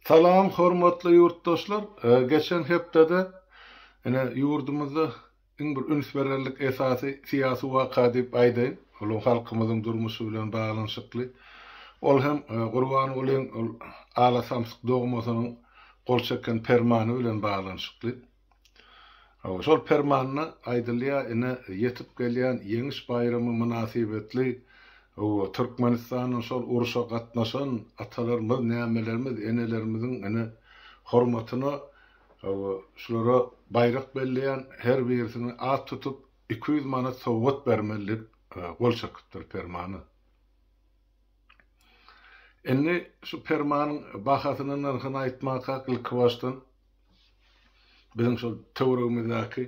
Salam hormatly ýurtdaşlar! Geçen hepdede ine ýurdumyzda iň bir üns bererlik esasy syýasy waka diýip aýdaýyn, ol halkymyzyň durmuşy bilen baglanyşykly. Ol hem Gurbangulyň ol ala samsyk dogmasynyň gol çeken permany bilen baglanyşykly. Hawa, şol permanda aýdylýar, ine, ýetip gelýän Ýeňiş baýramy mynasybetli, hawa, Türkmenistanyň şol urşa gatnaşan atalarymyz, nämelerimiz, enelerimiziň, ine, hormatyna, hawa, şulara baýrak belleýän her birisine at tutup, 200 manat sowgat bermeli diýip, gol çekipdir permana. Indi şu permanyň bahasyny, nyrhyny aýtmakak ilkibaşdan, Biziň şol töweregimizdäki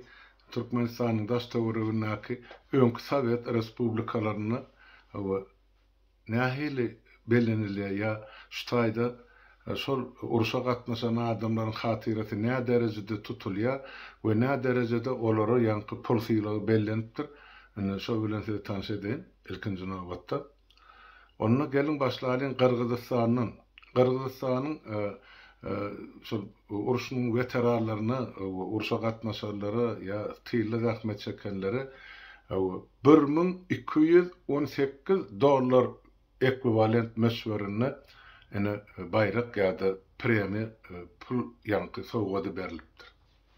Türkmenistanyň daş töweregindäki öňki sowet respublikalarynda hawa nähili bellenilýär ýa şu taýda şol urşa gatnaşan adamlaryň hatyrasy nä derejede tutulýar we nä derejede olara ýaňky pul sylagy bellenipdir indi şo bilen sizi tanyş edeýin ilkinji nobatda. Onda geliň başlalyň Gyrgyzystandan. Gyrgyzystanyň şol urşunyň weteranlaryna, urşa gatnaşanlara ýa tylda zähmet çekenlere 1218 dollar ekwiwalent möçberinde ine baýrak ýa-da premiýa pul ýaňky sowgady berlipdir.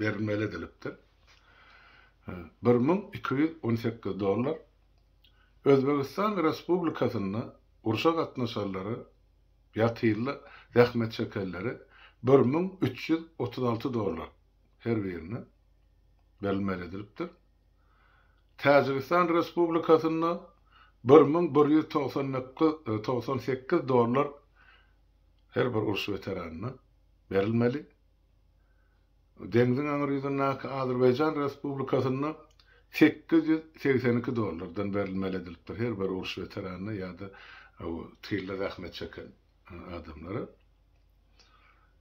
Berilmeli edilipdir. 1218 dollar. Özbegistan Respublikasynda urşa gatnaşanlara ýa tylda zähmet çekenlere 1336 dollar her birine berilmeli edilipdir. Täjigistan Respublikasynda 1198 dollar her bir uruş weteranyna berilmeli. Deňziň aňry ýüzündäki Azerbaýjan Respublikasynda 882 dollardan berilmeli edilipdir her bir uruş weteranyna ýa-da tylda zähmet çeken adamlara.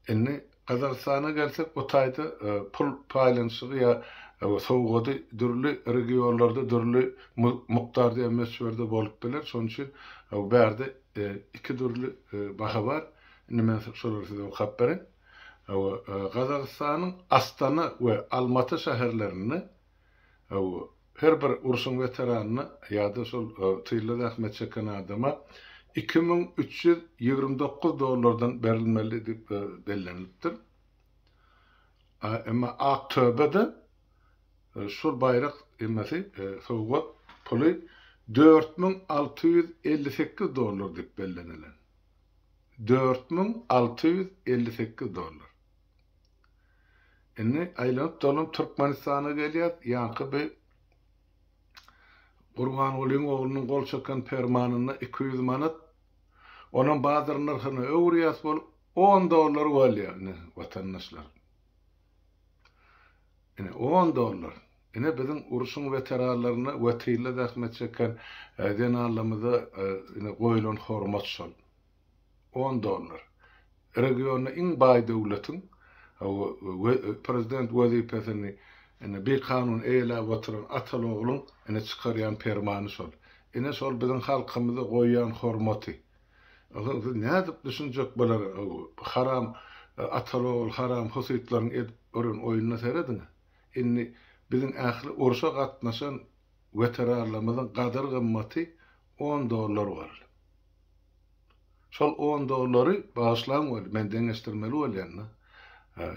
Indi Gazagystana gelsek, o taýda pul paýlanyşygy ýa sowgady dürli regionlarda dürli mukdarda ýa möçberde bolup biler. Şonuň üçin bärde iki dürli baha bar. Indi men şolary size okap bereýin. Hawa, Gazagystanyň Astana we Almaty şäherlerinde hawa, her bir urşuň weteranyna ýa-da şol tylda zähmet çeken adama 2329 dollardan berilmeli diýip bellenilipdir. Emma Aktöbede şol baýrak hemmesi sowgat puly 4658 dollar diýip bellenilen. 4658 dollar. Indi aýlanyp dolanyp Türkmenistana gelýäs. Ýaňky bi Gurbangulyň oglunyň gol çeken permanynda 200 manat. Onam bazar nyrhyna öwürýäs bolup 10 dollar bolýar indi watandaşlar. Ine on dollar. Ine biziň urşuň weteranlaryna we tylda zähmet çeken zenanlarymyza ine goýulan hormat şol. On dollar. Regionda iň baý döwletiň prezident wezipesini ine bikanun eýeläp oturan ataly-ogluň ine çykarýan permany şol. Ine şol biziň halkymyza goýýan hormaty. Onsoň siz nädip düşünjek bolar haram ataly-ogul haram husytlaryň edip gören oýnuna serediň. Indi biziň ähli urşa gatnaşan weteranlarymyzyň gadyr-gymmaty on dollar boldy. Şol on dollary bagyşlaň weli men deňeşdirmeli bolýan-da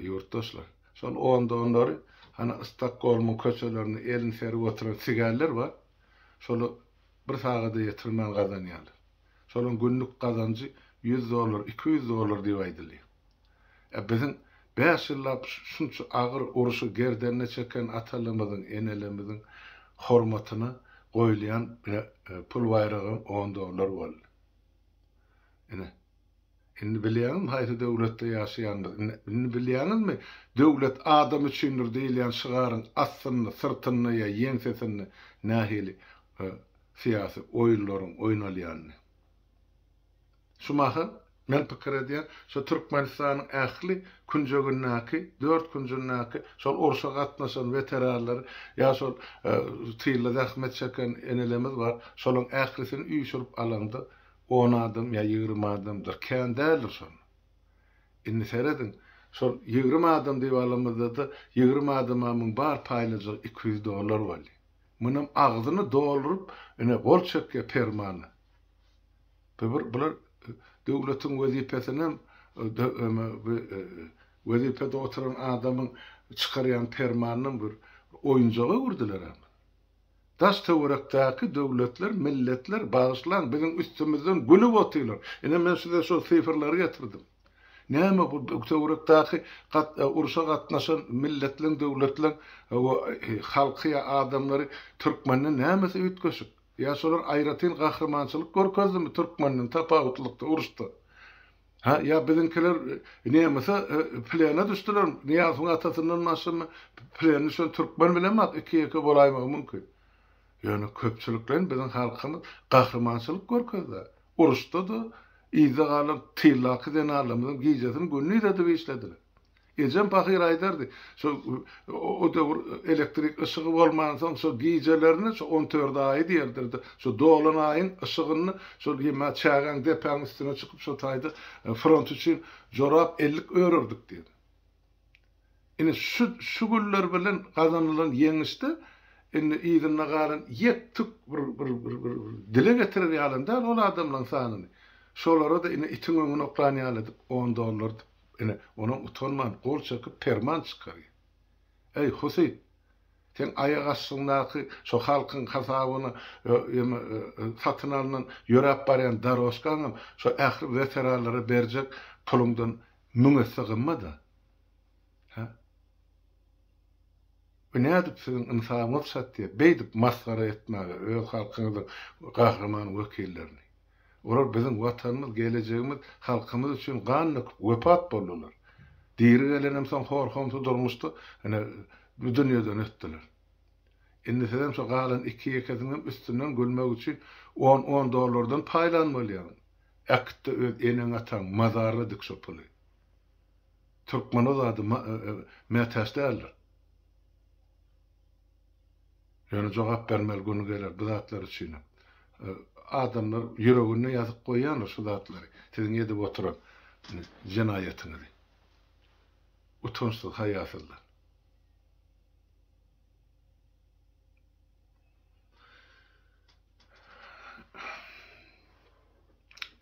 ýurtdaşlar. Şol on dollary hany Stokgolmyň köçelerinde elini serip oturan sigaller bar. Şolar bir sagada ýetirmän gazanýarlar. Şolaryň günlük gazanjy ýüz dollar, 200 dollar diýip aýdylýar. E biziň bäş ýyllap şunça agyr urşy gerdenine çeken atalarymyzyň, enelerimiziň hormatyna goýulýan ine pul baýragam on dollar boldy. Ine. Indi bilýäňizmi haýsy döwletde ýaşaýanymyzy? Indi indi bilýäňizmi döwlet adam üçindir diýilýän şygaryň aslynda, syrtynda ýa ýeňsesinde nähili syýasy oýunlaryň oýnalýanyny. Şu mahal, men pikir edýän, şu Türkmenistanyň ähli künjegindäki, dört künjündäki şol urşa gatnaşan weteranlary ýa şol tylda zähmet çeken enelerimiz bar, şolaryň ählisini üýşürip alaňda on adam ýa 20 adamdyr, kän däldir şonda. Indi serediň, şol 20 adam diýip alamyzda-da, 20 adamamyň bar paýlajagy 200 dollar bolýar. Munam agzyny dolduryp, ine, gol çekýär permana. Bu bir bular döwletiň wezipesinem bu wezipede oturan adamyň çykarýan permanynam bir oýunjaga öwürdiler hem. Daş-töwerekdäki döwletler, milletler, bagyşlaň, biziň üstümizden gülüp otyrlar. Ine men size şol sifrleri getirdim. Näme bu töwerekdäki urşa gatnaşan milletleň, döwletleň halky ýa adamlary türkmenden nämesi üýtgeşik? Ýa şolar aýratyn gahrymançylyk görkezdimi türkmenden tapawutlykda uruşda? Ha, ýa biziňkiler nemese plena düşdüler, Nyýazowyň atasyndan başlama plena düşen türkmen bilemok, iki-ýeke bolaýmagy mümkin. Ýöne köpçülikleýin biziň halkymyz gahrymançylyk görkezdi. Uruşda-da yzda galan tyldaky zenanlarymyzyň gijesini gündiz edip işlediler. Ejem pahyr aýdardy, şo o döwür elektrik yşygy bolmansoň, şo gijelerini şo on dört aýy diýerdirdi, şo dolan aýyň yşygyny şol ýeme çägäň depäň üstüne çykyp şo taýda front üçin jorap ellik örerdik diýdi. Ine şu şu günler bilen gazanylan ýeňişde indi yzynda galan ýek-tük bir bir bir bir dile getirer ýalam däl ol adamlaryň sanyny. Şolara-da ine itiň öňüne oklan ýaly edip on dollar diýip Ine, onam utanman gol çekip perman çykarýar. Eý, husyt! Seň aýak astyňdaky şo halkyň hasabyna satyn alnan ýöräp barýan daroşkaňam şo ähli weteranlara berjek puluňdan müň esse gymmat-a. Hä? Bu nädip siziň ynsabyňyz çatýar beýdip masgara etmäge öz halkyňyzyň gahryman wekillerini? Olar biziň Watanymyz, gelejegimiz, halkymyz üçin gan döküp, wepat boldular. Diri gelenem soň hor-homsy durmuşda ine, bu dünýeden ötdüler. Indi sizem şo galan iki-ýekesiniňem üstünden gülmek üçin on-on dollardan paýlan bolýaňyz. Äkit-de öz eneň-ataň mazaryna dik şo puly. Türkmen o zada mätäç däldir. Ýöne jogap bermeli güni geler bu zatlar üçinem. Adamlar ýüreginde ýazyp goýýandyr şu zatlary, siziň edip oturan jenaýatyňyzy. Utançsyz, haýasyzlar.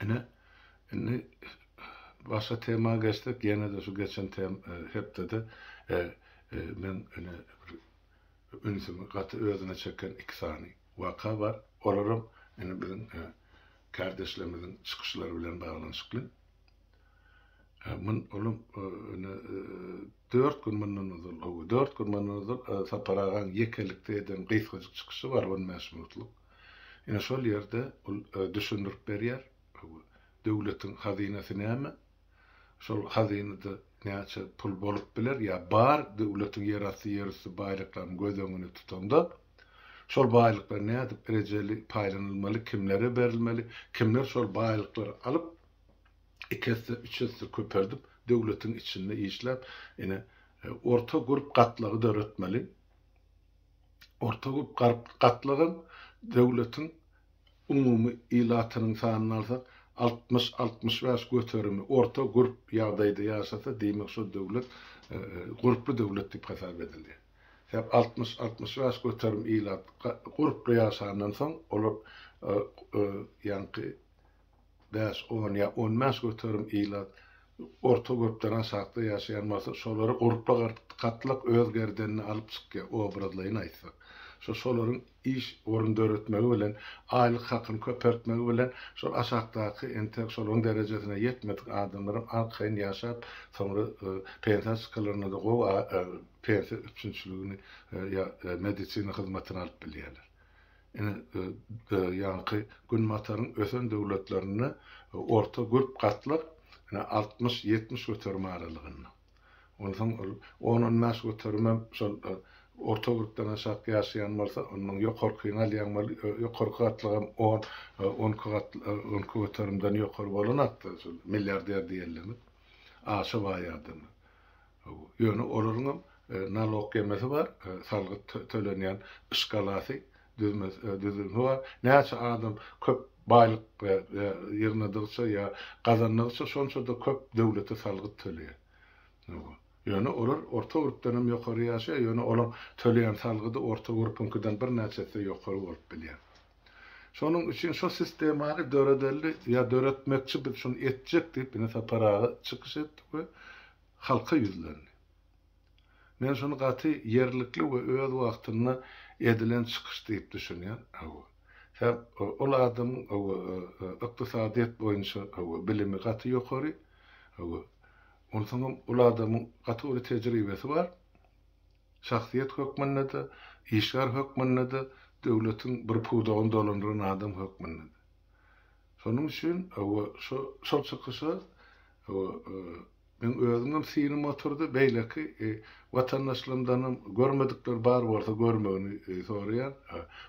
Ine, indi başga tema geçsek, ýene-de şu geçen tem hepdede men ine bir ünsümi gaty özüne çeken iki sany waka bar. Olaram ine biziň kärdeşlerimiziň çykyşlary bilen baglanyşykly. Mun olam ine dört gün mundan ozal, hawa, dört gün mundan ozal Sapar agaň ýekelikde eden gysgajyk çykyşy bar, on bäş minutlyk. Ine şol ýerde ol düşündirip berýär, döwletiň hazynasy näme, şol hazynada näçe pul bolup biler ýa bar, döwletiň ýerasty, ýerüsti baýlyklaryny göz öňüne tutanda, şol baýlyklar nädip rejeli paýlanylmaly, kimlere berilmeli, kimler şol baýlyklary alyp, iki esse, üç esse köpeldip, döwletiň içinde işläp, ine, orta gürp gatlagy döretmeli. Orta gürp gatlagam döwletiň umumy ilatynyň sanyny alsak, 60-65 göterimi orta gürp ýagdaýda ýaşasa, diýmek şol döwlet gurply döwlet diýip hasap edilýär. Sebäp 60-65 göterim ilat gurply ýaşandan soň, olar ýaňky bäş, on ýa on bäş göterim ilat orta gürpden aşakda ýaşaýan bolsa, şolary gurply gatlak öz gerdenine alyp çykýar, obrazlaýyn aýtsak. Şo şolaryň iş orun döretmegi bilen, aýlyk hakyny köpeltmegi bilen şol aşakdaky entek şolaryň derejesine ýetmedik adamlaram arkaýyn ýaşap, soňra pensiýa çykalarynda-da gowy pensiýa üpjünçiligini ýa medisina hyzmatyny alyp bilýärler. Ine, ýaňky Günbataryň ösen döwletlerinde orta gürp gatlak ine 60, 70 göterim aralygynda. Onsoň ol on-on bäş göterimem şol orta gürpden aşak ýaşaýan bolsa, ondan ýokarkyny alýaň weli, ýokarky gatlagam on, on iki gat, on iki göterimden ýokary bolanakda şol milliarder diýenlerimiz, aşa baý adamlar. Ýöne olaryňam nalog ýemesi bar, salgyt tölenýän şkalasy. düzmesi, düzümi bar. Näçe adam köp baýlyk ýygnadygyça ýa gazandygyça şonça-da köp döwlete salgyt töleýär. Ýöne olar orta gürpden hem ýokary ýaşaýar, ýöne olaň töleýän salgydy orta gürpüňkiden birnäçe esse ýokary bolup bilýär. Şonuň üçin şo sistemany döredeli ýa döretmekçi biz şuny etjek diýip ine Sapar aga çykyş etdi we halka ýüzlendi. Men şuny gaty ýerlikli we öz wagtynda edilen çykyş diýip düşünýän. Hawa. Sebäp ol adamyň hawa ykdysadyýet boýunça hawa bilimi gaty ýokary. Hawa. Onsoňam ol adamyň gaty uly tejribesi bar. Şahsyýet hökmünde-de, işgär hökmünde-de, döwletiň bir pudagyny dolandyran adam hökmünde-de. Şonuň üçin hawa şo şol çykyşa hawa Meň özümem synym oturdy, beýleki watandaşlarymdanam görmedikler bar bolsa görmegini soraýan.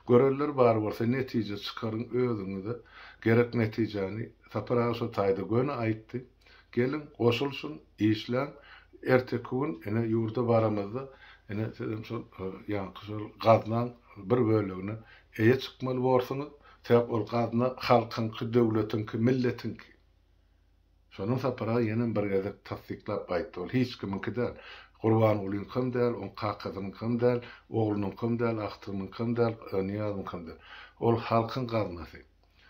Görenler bar bolsa netije çykaryň özüňize gerek netijäni. Sapar aga şo taýda göni aýtdy. Geliň, goşulyşyň, işläň. Erteki gün ine ýurda baramyzda ine sizem şol ýaňky şol gaznaň bir bölegine eýe çykmaly borsuňyz. Sebäp ol gazna halkyňky, döwletiňki, milletiňki. Şondan Sapar aga ýenem bir gezek tassyklap aýtdy, ol hiç kimiňki däl. Gurbangulyňkam däl, oň kakasynyňkam däl, oglunyňkam däl, agtygynyňkam däl, Nyýazowyňkam däl. Ol halkyň gaznasy.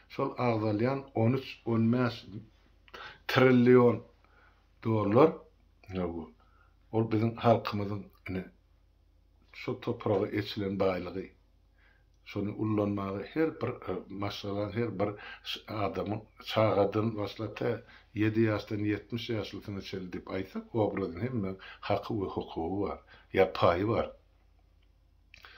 Şol agzalýan on üç, on bäş trillion dollar, ol biziň halkymyzyň ine, şu topraga eçilen baýlygy. Şony ullanmaga her bir maşgalaň, her bir adamyň çagadan başlap tä ýedi ýaşdan 70 ýaşlysyna çenli diýip aýtsak, obrazny hemmäň haky we hukugy bar, ýa paýy bar.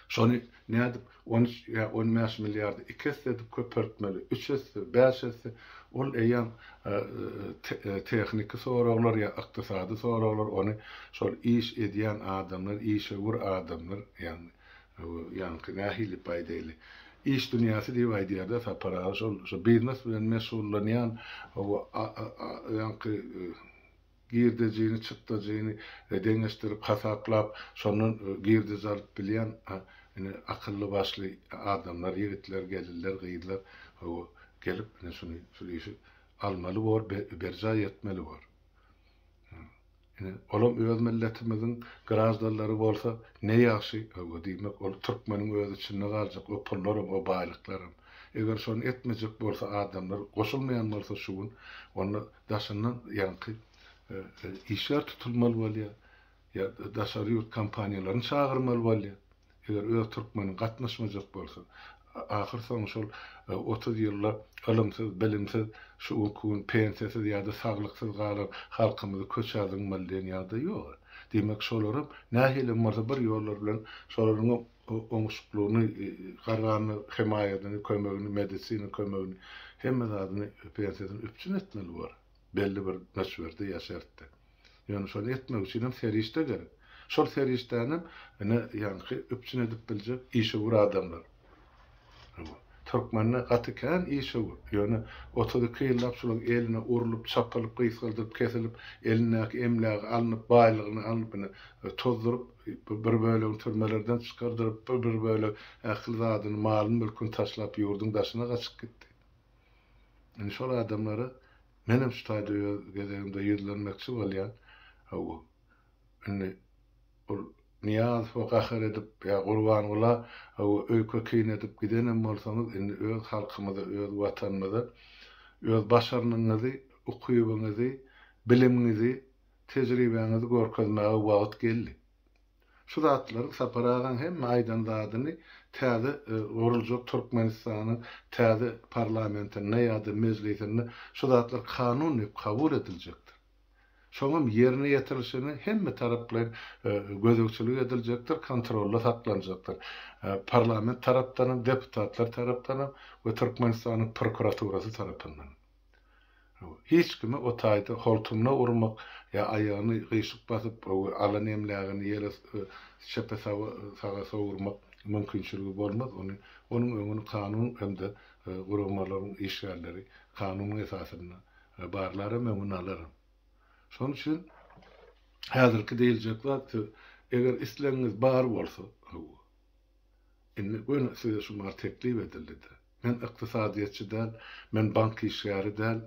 Şony nädip on üç ýa on bäş milliardy iki esse edip köpeltmeli, üç esse, bäş esse, ol eýýäm tehniki soraglar ýa ykdysady soraglar, ony şol iş edýän adamlar, işewür adamlar, ýagny Ýaňky nähili paýdaly iş dünýäsi diýip aýdýarda Sapar aga şol şo biznes bilen meşgullanýan ýaňky girdejini çykdajyny deňeşdirip hasaplap şondan girdeji alyp bilýän ine akylly başly adamlar ýigitler gelinler gyzlar hawa gelip ine şuny şul işi almaly bor berjaý etmeli bor. Ine, olam öz milletimiziň graždanlary bolsa, ne ýagşy, hawa, diýmek, ol türkmeniň öz içinde galjak, o pullaram, o baýlyklaram. Eger şony etmejek bolsa adamlar, goşulmaýan bolsa şu gün, onda daşyndan ýaňky işgär tutulmaly bolýar, ýa daşary ýurt kompaniýalaryny çagyrmaly bolýar. Eger öz türkmeniň gatnaşmajak bolsa, ahyr soňy şol 30 ýylda ylymsyz, bilimsiz, şu günki gün pensiýasyz ýa-da saglyksyz galan halkymyzy köçä zyňmaly diýen ýagdaý ýok. Diýmek, şolaram nähilem bolsa bir ýollar bilen şolaryňam oňuşyklygyny, garganyny, hemaýadyny, kömegini, medisina kömegini, hemme zadyny, pensiýasyny üpjün etmeli bor. Belli bir möçberde ýa şertde. Ýöne şony etmek üçin hem serişde gerek. Şol serişdänem ine ýaňky üpjün edip biljek işewür adamlar. Hawa. Türkmende gaty kän işewür. Ýöne 32 ýyllap şolaň eline urlup, çapylyp, gysgaldylyp, kesilip, elindäki emlägi alnyp, baýlygyny alnyp ine tozduryp, bir bölegini türmelerden çykardyryp, bir bölegi ähli zadyny, malyny-mülküni taşlap ýurduň daşyna gaçyp gitdi. Indi şol adamlara menem şu taýda öz gezegimde ýüzlenmekçi bolýan. Hawa. Indi ol Nyýazowa gahar edip ýa Gurbangula hawa öýke-kine edip gidenem bolsaňyz, indi öz halkymyza, öz Watanymyza öz başarnygyňyzy, ukybyňyzy, bilimiňizi, tejribäňizi görkezmäge wagt geldi. Şu zatlaryň Sapar agaň hemme aýdan zadyny täze guruljak Türkmenistanyň täze parlamentinde ýa-da mejlisinde şu zatlar kanun diýip kabul ediljekdir. Şoňam ýerine ýetirilişine hemme taraplaýyn gözegçilik ediljekdir, kontrolda saklanjakdyr. Parlament tarapdanam, deputatlar tarapdanam we Türkmenistanyň prokuraturasy tarapyndan. Hiç kimi o taýda holtumyna urmak ýa aýagyny gyşyk basyp alan emlägini ýele çepe saga sowurmak mümkinçiligi bolmaz. Ony onuň öňüni kanun hem-de guramalaryň işgärleri kanunyň esasynda barlaram, öňüni alaram. Şonuň üçin häzirki diýiljek zat siz eger islegiňiz bar bolsa, hawa. Indi göni size şu mal teklip edildi-de. Men ykdysadyýetçi däl, men bank işgäri däl,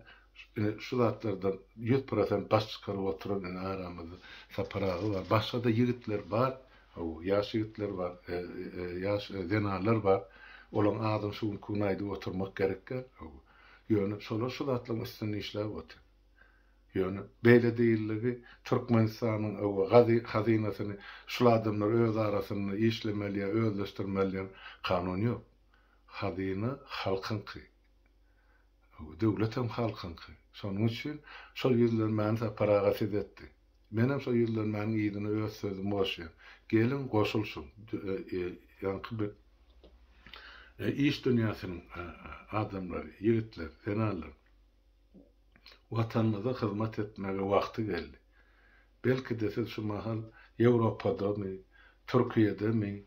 ine şu zatlardan 100% baş çykaryp oturan ine aramyzda Sapar aga bar, başga-da ýigitler bar, hawa, ýaş ýigitler bar, ýaş zenanlar bar, olaryň adyny şu günki gün aýdyp oturmak gerek däl, hawa. Ýöne şolar şu zatlaryň üstünde işläp otyr. Ýöne beýle diýildigi Türkmenistanyň öwe hazynasyny şul adamlar öz arasynda işlemeli ýa özleşdirmeli diýen kanun ýok. Hazyna halkyňky. Döwletem halkyňky. Şonuň üçin şol ýüzlenmäni Sapar aga siz etdi. Menem şol ýüzlenmäniň yzyna öz sözümi goşýan. Geliň goşulşyň. Ýaňky bir iş dünýäsiniň adamlary, ýigitler, zenanlar. Watanymyza hyzmat etmäge wagty geldi. Belki-de siz şu mahal Ýewropadamy, Türkiýedemi,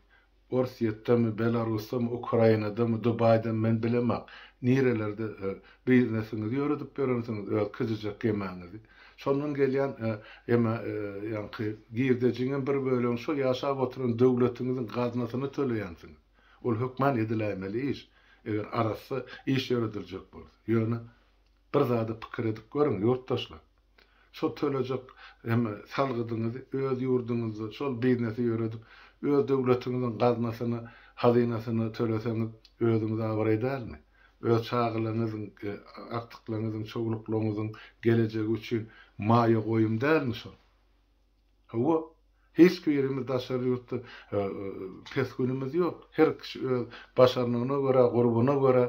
Orsýetdemi, Belarusdamy, Ukrainadamy, Dubaýdamy men bilemok, nirelerde biznesiňizi ýöredip ýörensiňiz öz kiçijek gemäňizi. Şondan gelýän eme ýaňky girdejiňem bir bölegini şo ýaşap oturan döwletiňiziň gaznasyna töleýänsiňiz. Ol hökman ediläýmeli iş, eger arassa iş ýörediljek bolsa. Ýöne bir zady pikir edip görüň, ýurtdaşlar. Şol tölejek hem salgydyňyzy öz ýurduňyzda şol biznesi ýöredip, öz döwletiňiziň gaznasyna, hazynasyna töleseňiz, özüňize abraý dälmi? Öz çagalaryňyzyň, agtyklaryňyzyň, çowluklaryňyzyň gelejegi üçin maýa goýum dälmi şol? Hawa, hiç birimiz daşary ýurtda pes günümiz ýok. Her kişi öz başarnygyna görä, gurbuna görä,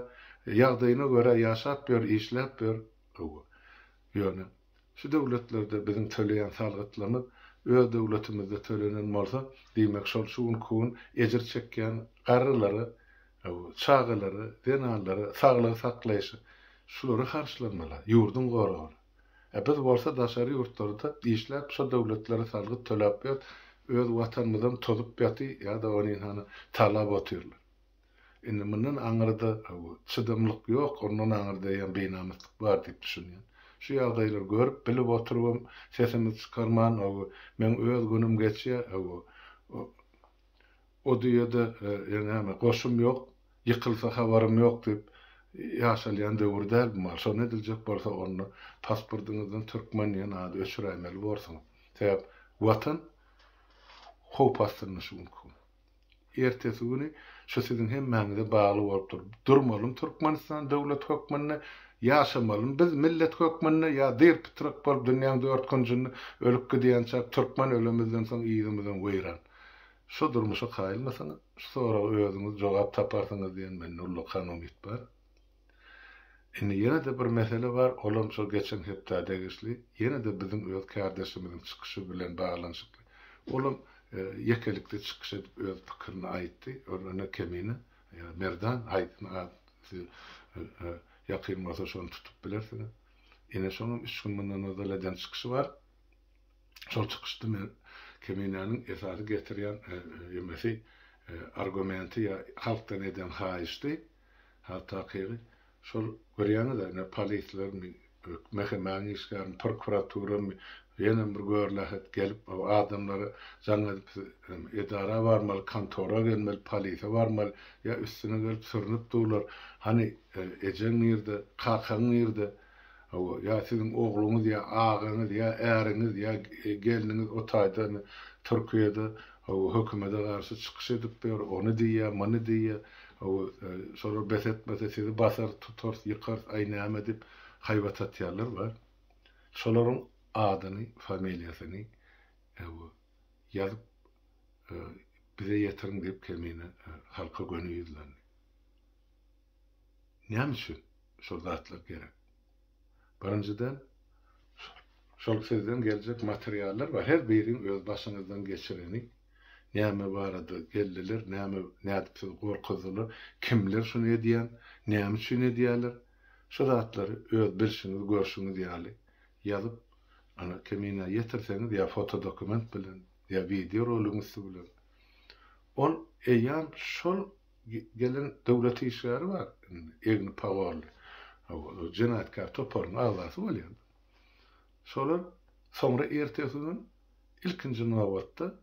ýagdaýyna görä ýaşap ýör, işläp ýör. Hawa. Ýöne şu döwletlerde biziň töleýän salgytlarymyz öz döwletimizde tölenen bolsa, diýmek şol şu günki gün ejir çekýän garrylara, çagalara, zenanlara, saglygy saklaýşa şulara harçlanmaly, ýurduň goragyna. A biz bolsa daşary ýurtlarda işläp şo döwletlere salgyt töläp ýörüs, öz watanymyzam tozup ýaty ýa-da ony hany talap otyrlar. Indi mundan aňyrda çydamlyk ýok, ondan aňyrda eýýäm binamyslyk bar diýip düşünýän. Şu ýagdaýlary görüp, bilip oturybam sesimizi çykarman, meň öz günüm geçýär, o düýede ýa näme goşum ýok, ýykylsa habarym ýok diýip ýaşalýan döwür däl bu mal. Şony ediljek bolsa onda pasportyňyzdan türkmen diýen ady öçüräýmeli borsuňyz. Sebäp Watan howp astynda şu günki gün. Ertesi güni şu siziň hemmäňize bagly bolup dur. Durmalymy Türkmenistan döwlet hökmünde, ýaşamalymy biz millet hökmünde ýa dyr-pytrak bolup dünýäň dört künjünde ölüp gidýänçäk türkmen ölemizden soň yzymyzam weýran. Şu durmuşa kaýylmasaňyz, şu soraga özüňiz jogap taparsyňyz diýen mende ullakan umyt bar. Indi ýene-de bir mesele bar, olam şol geçen hepdä degişli, ýene-de biziň öz kärdeşimiziň çykyşy bilen baglanyşykly. Olam ýekelikde çykyş edip öz pikirini aýtdy. Ol ine Kemine, ýa Merdan, haýsyny ady size ýakyn bolsa şony tutup bilersiňiz. Ine şoňam üç gün mundan ozal eden çykyşy bar. Şol çykyşda men Keminäniň esasy getirýän emesi, argumenti ýa halkdan eden haýyşdy. Has takygy, şol görýäňiz-ä, ine, polislermi, MHM-niň işgärimi, prokuraturamy, ýenem bir görlähet gelip, adamlara jaň edip, edara barmaly, kontora gelmeli, polise barmaly, ýa üstüne gelip sürnüp durlar, hany, ejeň nirde, kakaň nirde, hawa, ýa siziň ogluňyz, ýa agaňyz, ýa äriňiz, ýa gelniňiz o taýda, ine, Türkiýede, hawa, hökümete garşy çykyş edip ýör, ony diýýär, muny diýýär. Hawa, şolar bes etmese sizi basarys, tutarys, ýykarys, aý näme diýip haýbat atýanlar bar. Şolaryň adyny, familiýasyny hawa, ýazyp bize ýetiriň diýip Kemine halka göni ýüzlendi. Näme üçin şol zatlar gerek? Birinjiden, şol sizden geljek materiallar bar. Her biriň öz başyňyzdan geçireni, näme barada geldiler, näme, nädip sizi gorkuzdylar, kimler şuny edýän, näme üçin edýärler, şu zatlary öz bilşiňiz, görşüňiz ýaly ýazyp, ana, Kemine ýetirseňiz ýa fotodokument bilen, ýa wideo roligiň üsti bilen, ol eýýäm şol Gelen döwlet işgäri bar, indi egni pagonly. Hawa, jenaýatkär toparyň agzasy bolýar. Şolar soňra ertesi gün ilkinji nobatda.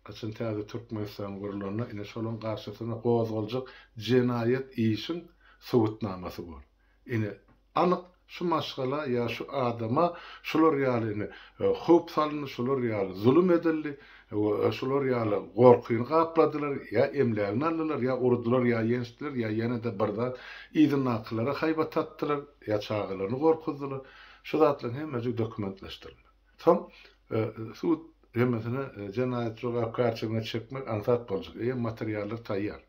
Haçan täze Türkmenistan gurlanda ine şolaň garşysyna gozgaljak jenaýat işiň subutnamasy bor. Ine anyk şu maşgala ýa şu adama şular ýaly ine howp salyndy, şular ýaly zulum edildi, şular ýaly gorkyny gapladylar, ýa emlägini aldylar, ýa urdular, ýa ýençdiler, ýa ýene-de bir zat yzyndakylara haýbat atdylar, ýa çagalaryny gorkuzdylar. Şu zatlaryň hemmesi dokumentleşdirilmeli. Soň sud hemmesine jenaýat jogapkärçiligine çekmek aňsat boljak. Eýýäm materiallar taýýar.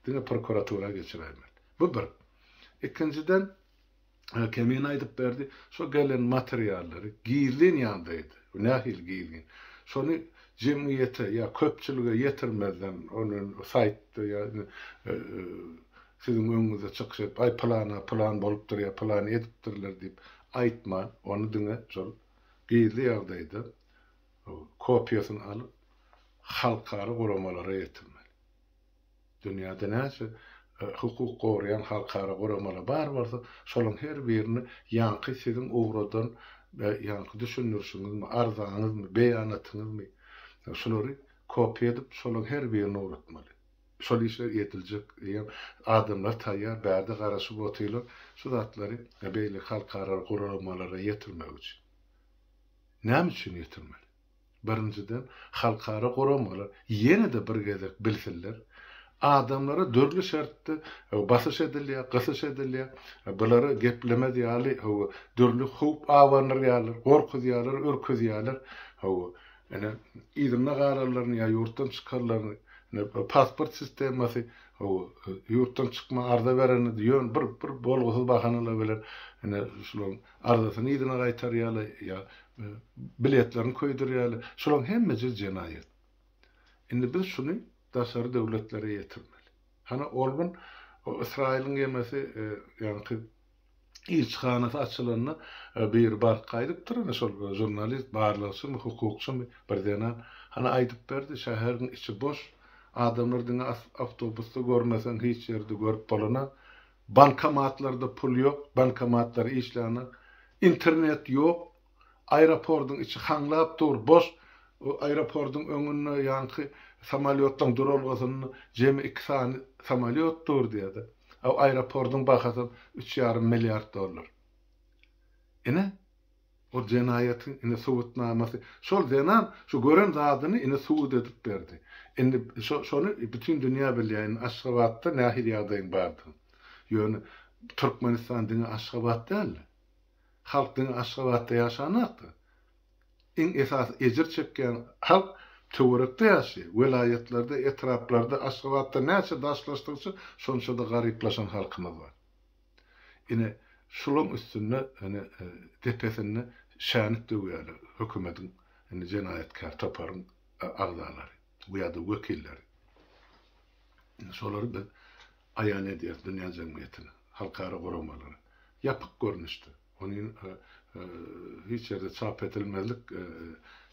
Diňe prokuratura geçiräýmeli. Bu bir. Ikinjiden, Kemine aýdyp berdi, şo gelen materiallary gizlin ýagdaýda, bu nähili gizlin, şony jemgyýete ýa köpçülige ýetirmezden, ony saýtda ýa siziň öňüňizde çykyş edip, aý pylana pylan bolupdyr ýa pylany edipdirler diýip aýtman, ony diňe şol gizli ýagdaýda kopiýasyny alyp, halkara guramalara ýetirmeli. Dünýäde näçe hukuk goraýan halkara guramalar bar bolsa, şolaryň her birini ýaňky siziň ugradan ýaňky düşündirişiňizmi, arzaňyzmy, beýanatyňyzmy, şulary kopiýa edip, şolaryň her birini ugratmaly. Şol işler ediljek diýen adamlar taýýar, bärde garaşyp otyrlar, şu zatlary beýleki halkara guramalara ýetirmek üçin. Näme üçin ýetirmeli? Birinjiden, halkara guramalar ýene-de bir gezek bilsinler, adamlara dürli şertde basyş edilýär, gysyş edilýär, bulara geplemez ýaly dürli howp abandyrýarlar, gorkuzýarlar, ürküzýärler, ine, yzynda galanlaryny ýa ýurtdan çykanlaryny, ine, pasport sistemasy, ýurtdan çykma arza berende ýöne bir bir bolgusyz bahanalar bilen, ine, şularyň arzasyny yzyna gaýtarýarlar ýa biletlerini köýdürýärler. Şularyň hemmesi jenaýat. Indi biz şuny daşary döwletlere ýetirmeli. Hany ol gün Ysraýylyň gemisi ýaňky ilçihanasy açylanda biri baryp gaýdypdyr, ine şol žurnalist, barlagçymy, hukukçymy bir zenan. Hany aýdyp berdi, şäheriň içi boş, adamlar diňe awtobusda görmeseň hiç ýerde görüp bolanok. Bankomatlarda pul ýok, bankomatlar işlänok, internet ýok, aeroportyň içi haňlap dur, boş, aeroportyň öňünde ýaňky samolýotlaryň duralgasynda jemi iki sany samolýot dur diýýärdi. A aeroportyň bahasam üç ýarym milliard dollar. Ine, Ol jenaýatyň ine subutnamasy. Şol zenan şu gören zadyny ine subut edip berdi. Indi şo şony bütin dünýä bilýär indi Aşgabatda nähili ýagdaýyň bardygyny. Ýöne Türkmenistan diňe Aşgabat däldi. Halk diňe Aşgabatda ýaşanakdy. Iň esasy ejir çekýän halk töwerekde ýaşaýar. Welaýatlarda, etraplarda, Aşgabatdan näçe daşlaşdygyça şonça-da garyplaşan halkymyz bar. Ine, şulaň üstünde, ine, depesinde şänik döwýärler hökümediň, indi jenaýatkär toparyň agzalary ýa-da wekilleri. Ine, şolary biz aýan edýäris dünýä jemgyýetine, halkara guramalara. Ýapyk görnüşde, ony hiç ýerde çap edilmezlik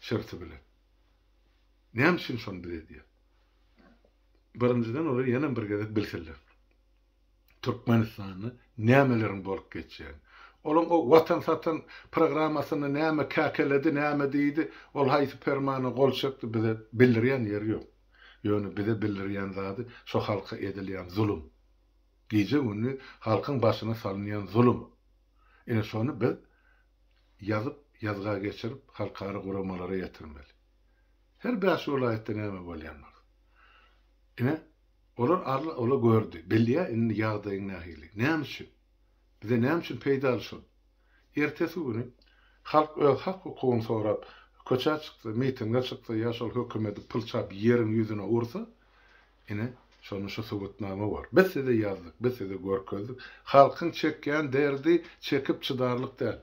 şerti bilen. Näme üçin şony biz edýäris? Birinjiden, olar ýene bir gezek bilsinler. Türkmenistanda nämeleriň bolup geçýäni. Olaň o Watan satan programmasynda näme käkeledi, näme diýdi, ol haýsy permana gol çekdi bize bildirýän ýeri ýok. Ýöne bize bildirýän zady şo halka edilýän zulum. Gije-gündiz halkyň başyna salynýan zulum. Ine şony biz ýazyp, ýazga geçirip halkara guramalara ýetirmeli. Her bäş welaýatda näme bolýan bolsa. Ine Olar arly ola gördi. Bilýä indi ýagdaýyň nähili. Näme üçin? Bize näme üçin peýdaly şol? Ertesi güni halk öz hak-hukugyny sorap köçä çyksa, mitinge çyksa ýa şol hökümeti pylçap ýeriň ýüzüne ursa, ine, şonda şu subutnama bor. Biz size ýazdyk, biz size görkezdik. Halkyň çekýän derdi çekip çydarlyk däl.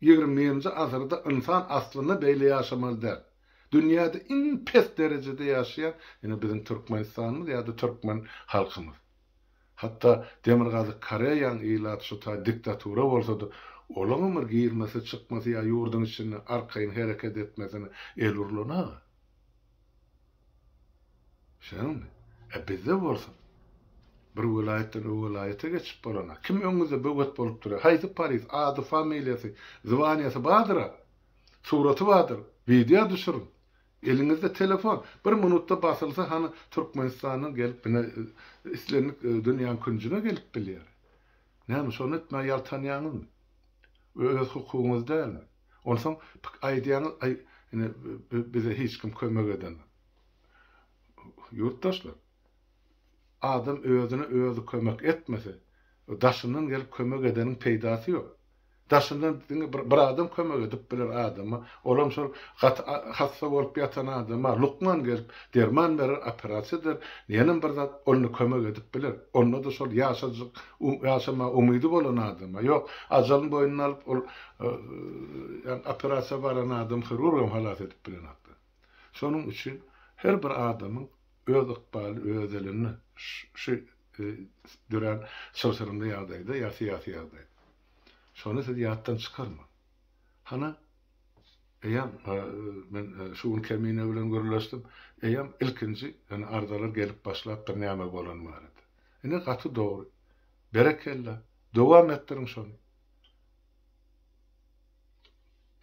21-nji asyrda ynsan aslynda beýle ýaşamaly däl. Dünýäde iň pes derejede ýaşaýan ine biziň Türkmenistanymyz ýa-da türkmen halkymyz. Hatda Demirgazyk Koreýaň ilaty şu taý diktatura bolsa-da, olaňam bir girmesi, çykmasy ýa ýurduň içinde arkaýyn hereket etmesine el urlan-a. Şeýdemi? E bizde bolsa bir welaýatdan o welaýata geçip bolana. Kim öňüňizde böwet bolup durýar? Haýsy polis? Ady, familiýasy, zwaniýasy bardyr-a. Suraty bardyr. Wideo düşüriň. Eliňizde telefon, bir minutda basylsa hany Türkmenistandan gelip ine islendik dünýäň künjüne gelip bilýär. Näme şony etmäge ýaltanýaňyzmy? Öz hukugyňyz dälmi? Onsoň aýdýaňyz aý ine bize hiç kim kömek edenok. Ýurtdaşlar, adam özüne özi kömek etmese, daşyndan gelip kömek edeniň peýdasy ýok. Daşyndan diňe bir, bir adam kömek edip biler adama, olam şol gaty hassa bolup ýatan adama lukman gelip derman berer, operasiýa eder, ýenem bir zat, onda kömek edip biler. Onda-da şol ýaşajyk, ýaşamaga umydy bolan adama. Ýok, ajalyny boýnuna alyp ol ýagny operasiýa baran adam hirurgam halas edip bilenokdy. Şonuň üçin her bir adamyň öz ykbaly öz elinde şu dörän çylşyrymly ýagdaýda ýa syýasy ýagdaýda. Şony siz ýatdan çykarmaň. Hana, eýýäm men şu gün Kemine bilen gürleşdim, eýýäm ilkinji ýöne arzalar gelip başlapdyr näme bolany barada. Ine gaty dogry. Berekella. Dowam etdiriň şony.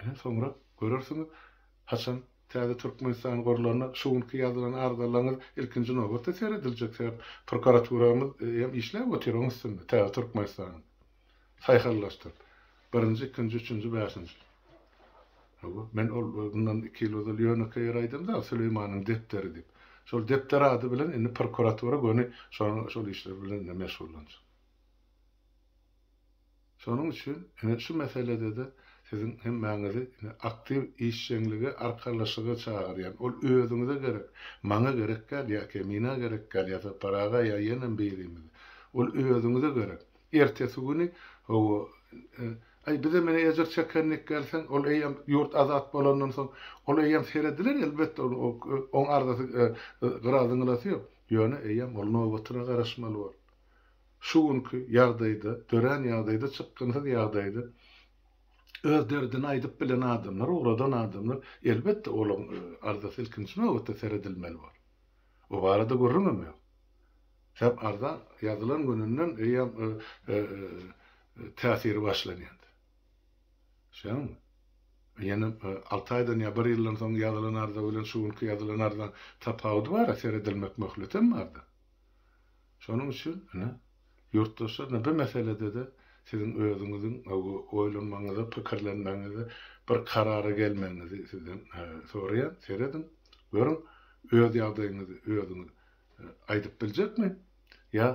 Ine soňra görersiňiz haçan täze Türkmenistan gurlanda şu günki ýazylan arzalaryňyz ilkinji nobatda serediljek sebäp prokuraturamyz hem işläp otyr oň üstünde täze Türkmenistanyň saýhallaşdyryp birinji ikinji üçünji bäşinji Hawa men ol mundan iki ýyl ozal ýönekeý ýer aýdamda Süleýmanyň depderi diýip şol depder ady bilen indi prokuratura göni şol işler bilen indi meşgullanjak. Şonuň üçin ine şu meselede-de siziň hemmäňizi ine aktiw işjeňlige, arkalaşyga çagyrýan. Ol özüňize gerek, maňa gerek däl ýa Kemina gerek däl ýa Sapar aga ýa ýenem birimize. Ol özüňize gerek. Ertesi güni hawa, aý bizem ine ejir çekendik gelseň, ol eýýäm ýurt azat bolandan soň, ol eýýäm serediler elbetde, oň arzasy gyra zyňylasy ýok. Ýöne eýýäm ol nobatyna garaşmaly bor. Şu günki ýagdaýda, dörän ýagdaýda, çykgynsyz ýagdaýda öz derdini aýdyp bilen adamlar, ugradan adamlar, elbetde, olaryň arzasy ilkinji nobatda seredilmeli bor. O barada gürrüňem ýok. Sebäp arza ýazylan gününden eýýäm täsiri başlanýar. Şeýdemi? Ýene alty aýdan ýa bir ýyldan soň ýazylan arza bilen şu günki ýazylan arzaň tapawudy bar-a, seredilmek möhletem bar-da. Şonuň üçin, ine, ýurtdaşlar, ine, bu meselede-de siziň özüňiziň oýlanmagyňyzy, pikirlenmegiňizi, bir karara gelmegiňizi sizden soraýan. Serediň, görüň, öz ýagdaýyňyzy özüňiz aýdyp biljekmi? Ýa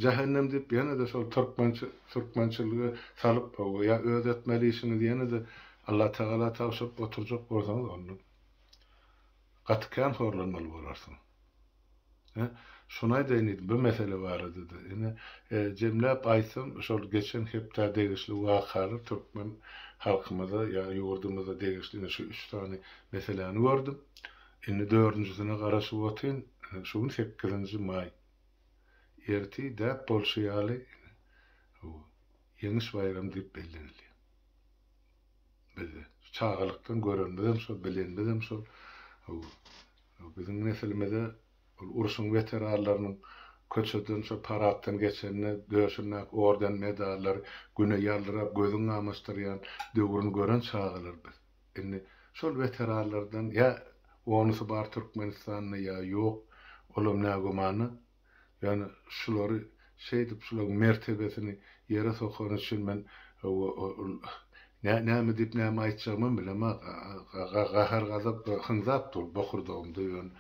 jähennem diýip ýene-de şol türkmençi, türkmençilige salyp, ýa öz etmeli işiňizi ýene-de Allatagala tabşyryp oturjak bolsaňız, onda gaty kän horlanmaly bolarsyňyz. Hä, şuny aýdaýyn diýdim, bu mesele barada-da. Ine, jemläp aýtsam, şol geçen hepdä degişli wakalar türkmen halkymyza ýa ýurdumyza degişli ine şu üç sany meseläni gördüm. Indi dördünjisine garaşyp otyryn. Şu gün sekizinji maý. Ertir däp bolşy ýaly, ine, Ýeňiş baýramy diýip bellenilýär. Bizde. Çagalykdan görenimizem şol, bilenimizem şol. Biziň neslimize ol urşuň weteranlarynyň köçeden şo paraddan geçende döşündäki orden-medallary güne ýaldyrap gözüňi gamaşdyrýan döwrüni gören çagalar biz. Indi şol weteranlardan ýa onusy bar Türkmenistanda ýa ýok, olam nägümana. Ýöne şulary şeýdip şularyň mertebesini ýere sokany üçin men näme diýip näme aýtjagymam bilemok. Gahar gazap hyňzap dur bokurdagymda ýöne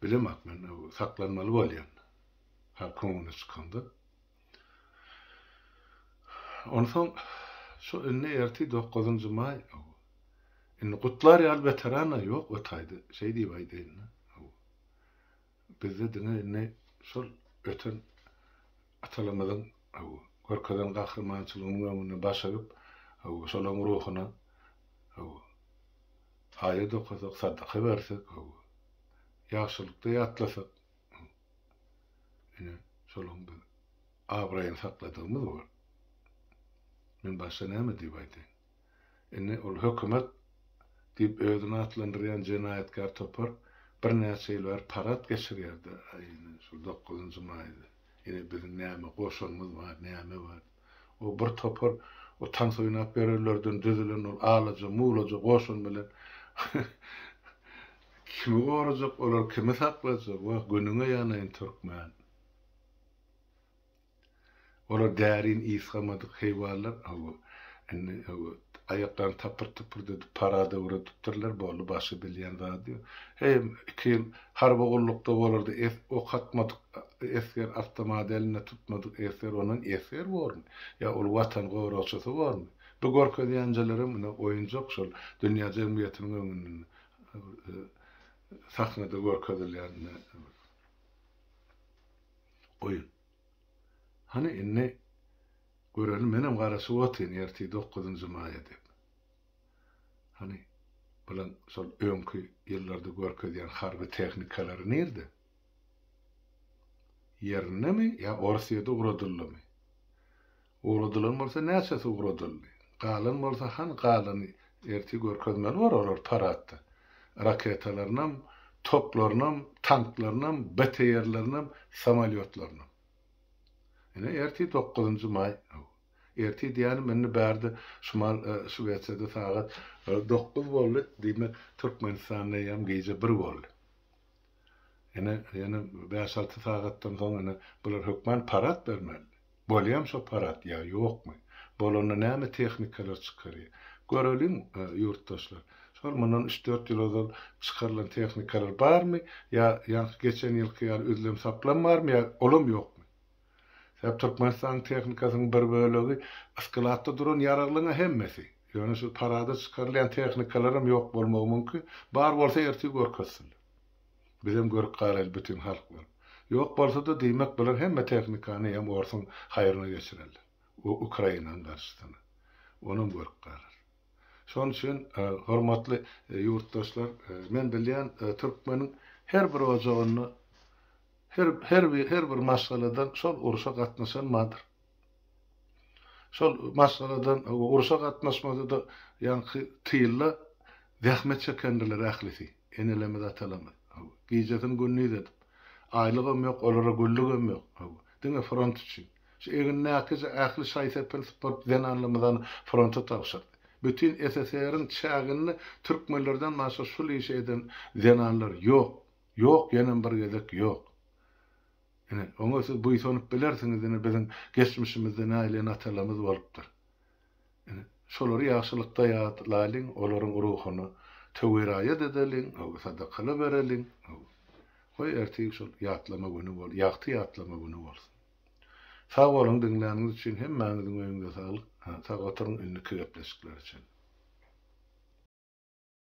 bilemok men saklanmaly bolýan halkyň öňüne çykamda. Onsoň şu indi ertir dokuzynjy maý indi gutlar ýaly weteran-a ýok o taýda şeý diýip aýdaýyn-da. Bizde diňe indi şol öten atalarymyzyň görkezen gahrymançylygynyň öňünde baş egip, şolaryň ruhuna aýat okasak, sadaka bersek, ýagşylykda ýatlasak, ine, şolaryň biz abraýyny sakladygymyz bor. Men başga näme diýip aýdaýyn? Indi ol hökümet diýip özüni atlandyrýan jenaýatkär topar birnäçe ýyl bäri parad geçirýärdi, ine, şol dokuzynjy maýda. Ine, biziň näme goşunymyz bar, näme bar. O bir topar o tans oýnap ýörenlerden düzülen ol alaja-mulaja goşun bilen. Kimi gorajak olar kimi saklajak wah günüňe ýanaýyn türkmen. Olar därin ysgamadyk heýwanlar hawa indi hawa aýaklaryny tapyr-tupur edip parada öwredipdirler boldy başga bilýän zady ýok. Heý iki ýyl harby gullukda bolardy es ok atmadyk esger awtomat elinde tutmadyk esger ondan esger bormy ýa ol watan goragçysy bormy? Bu görkezýänjelerem ine oýunjak şol dünýä jemgyýetiniň öňünde sahnada görkezilýän oýun. Hany indi göreli menem garaşyp otyryn ertir dokuzynjy maýa diýip. Hany bulan şol öňki ýyllarda görkezýän harby tehnikalary nirde? Ýerindemi ýa Orsýede ugradyldymy? Ugradylan bolsa näçesi ugradyldy? Galan bolsa hany galany ertir görkezmeli bor olar paradda. Raketalarynam, toplarynam, tanklarynam, BTR-lerinem, samolýotlarynam. Ine ertir dokuzynjy maý. Ertir diýýänim indi bärde şumal Şwesiýada sagat dokuz boldy, diýmek Türkmenistanda eýýäm gije bir boldy. Ine ýene bäş-alty sagatdan soň ine bular hökman parad bermeli. Bolýam şo parad ýa ýokmy? Bolanda näme tehnikalar çykarýa? Göreliň ýurtdaşlar. Şol mundan üç-dört ýyl ozal çykarylan tehnikalar barmy ýa ýaňky geçen ýylky ýaly üzlem-saplam barmy ýa olam ýokmy? Sebäp Türkmenistanyň tehnikasynyň bir bölegi yskylatda duran ýaraglyň-a hemmesi. Ýöne şu parada çykarylýan tehnikalaram ýok bolmagy mümkin. Bar bolsa ertir görkezsinler. Bizem görüp galaýly bütin halk bolup. Ýok bolsada diýmek bular hemme tehnikany hem orsuň haýryna geçirerler. Ukrainanyň garşysyna. Onam görüp galarys. Şonuň üçin hormatly ýurtdaşlar men bilýän türkmeniň her bir ojagynda her her bir her bir maşgaladan şol urşa gatnaşan bardyr. Şol maşgaladan urşa gatnaşmasa-da ýaňky tylda zähmet çekendirler ählisi. Enelerimiz, atalarymyz. Hawa. Gijesini gündiz edip. Aýlygam ýok, olara güllügem ýok. Hawa. Diňe front üçin. Şu egindäkije ähli şaý-sepini sypyryp zenanlarymyzany fronta tabşyrdy. Bütin SSR-iň çäginde türkmenlerden başga şul işi eden zenanlar ýok. Ýok, ýenem bir gezek ýok. Ine, oňa siz buýsanyp bilersiňiz, ine biziň geçmişimizde nähili ene-atalarymyz bolupdyr. Ine, şolary ýagşylykda ýatlalyň, olaryň ruhuny töwiraýat edeliň, sadakala bereliň. Goý, ertir şol ýatlama güni bol, ýagty ýatlama güni bolsun. Sag boluň diňläniňiz üçin hemmäňiziň öýüňize saglyk, sag oturyň indiki gepleşiklere çenli.